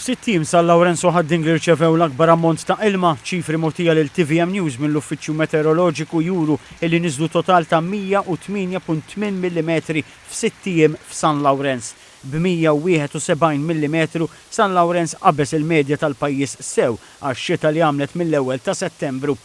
F'sitt ijiem San Lawrenz u Ħad-Dingli rċevew l-akbar ammont ta' ilma. Ċifri mogħtija lil tvm News mill-Uffiċċju Meteoroloġiku juru illi niżlu total ta' 108.8 millimetri f'sitt ijiem f'San Lawrenz. B'171 millimetru, San Lawrenz qabeż il-medja tal-pajjiż sew għax-xita li għamlet mill-ewwel ta' Settembru.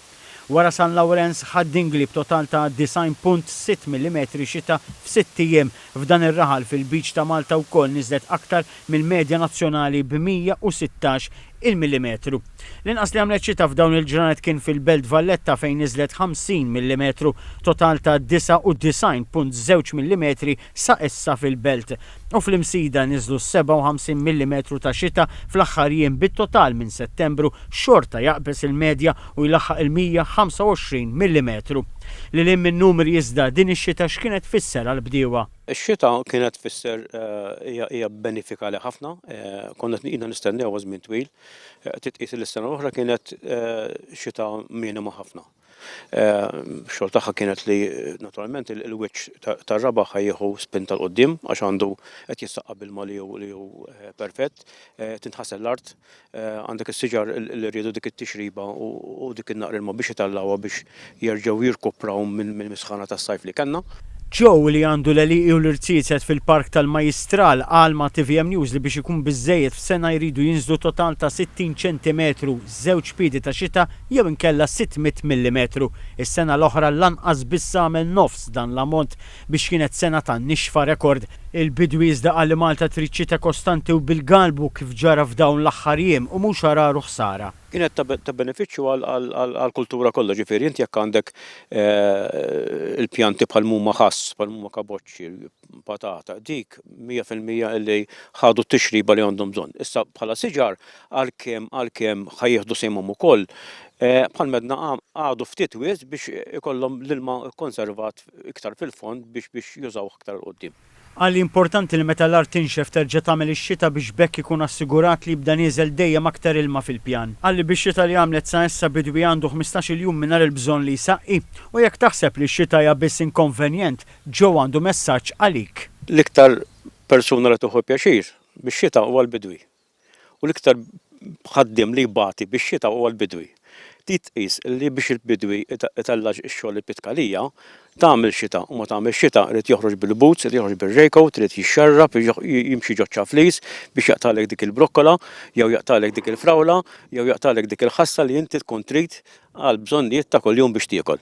Wara San Lawrenz, Ħad-Dingli b'total ta' 90.6 millimetri xita f'sitt ijiem. F'dan ir-raħal fil-Lbiċ ta' Malta wkoll niżlet aktar mill-medja nazzjonali b'116 il millimetru. L-inqas li għamlet xita f'dawn il-ġranet kien fil-Belt Valletta fejn niżlet 50 millimetru, total ta' 99.2 millimetri sa issa fil-Belt. U fl-Imsida niżlu 57 millimetru ta' xita fl-aħħar jiem bit-total minn Settembru xorta jaqbeż il-medja u jlaħħaq il-125 millimetru. Lil hinn min-numri iżda din ix-xita x'kienet tfisser għall-bdiewa? Ix-xita kienet tfisser hija benefikali ħafna, konna ilna nistennewha żmien twil, titqies li s-sena l-oħra kienet xita minima ħafna. Xogħol tagħha kienet li naturalment il-wiċċ tar-raba' ħa jieħu spinta 'l quddiem għax għandu qed jissaqqa b'ilma li hu li hu perfett, tintħasel l-art, għandek is-siġar li riedu dik it-tixriba u dik in-naqra ilma biex itellgħuha biex jerġgħu jirkupraw mill-misħana tas-sajf li kellna. Joe, li għandu l-għelieqi u l-irziezet fil-Park tal-Majjistral, qal ma' tvm News li biex ikun biżżejjed f'sena jridu jinżlu total ta' 60 ċentimetru, żewġ piedi ta' xita jew inkella 600 millimetru. Is-sena l-oħra lanqas biss għamel nofs dan l-ammont biex kienet sena ta' nixfa rekord. Il-bidwi iżda qal li Malta trid xita kostanti u bil-galbu kif ġara f'dawn l-aħħar jiem u mhux għarar u ħsara. Kienet ta' benefiċċju għall-kultura kollha, ġifieri inti jekk għandek il-pjanti bħal m'huma ħass, bħal m'huma kaboċċi, patata, dik 100% illi ħadu t-tixriba li għandhom bżonn. Issa bħala siġar għalkemm għalkemm ħa jieħdu sehemhom ukoll, bħal m'għedna għadu ftit wisq biex ikollhom l-ilma kkonservat iktar fil-fond biex biex jużawh iktar 'il quddiem. Qal li importanti li meta l-art tinxef terġa' tagħmel ix-xita biex b'hekk ikun assigurat li jibda nieżel dejjem aktar ilma fil-pjan. Qal li bix-xita li għamlet sa issa bidwi għandu 15-il jum mingħajr il-bżonn li jsaqqi. U jekk taħseb li x-xita hija biss inkonvenjent, Joe għandu messaġġ għalik. L-iktar persuna li tieħu pjaċir bix-xita huwa l-bidwi. U l-iktar ħaddiem li jbati bix-xita huwa l-bidwi. Trid tqis li biex il-bidwi itella' x-xogħol il-pitkalija, tagħmel xita u ma tagħmilx xita irid joħroġ bil-boots, irid joħroġ bir-raincoat, irid jixxarrab, jimxi ġo ċ-ċaflis biex jaqtagħlek dik il-brokkola jew jaqtagħlek dik il-frawla jew jaqtagħlek dik il-ħassa li inti tkun trid għall-bżonnijiet ta' kuljum biex tiekol.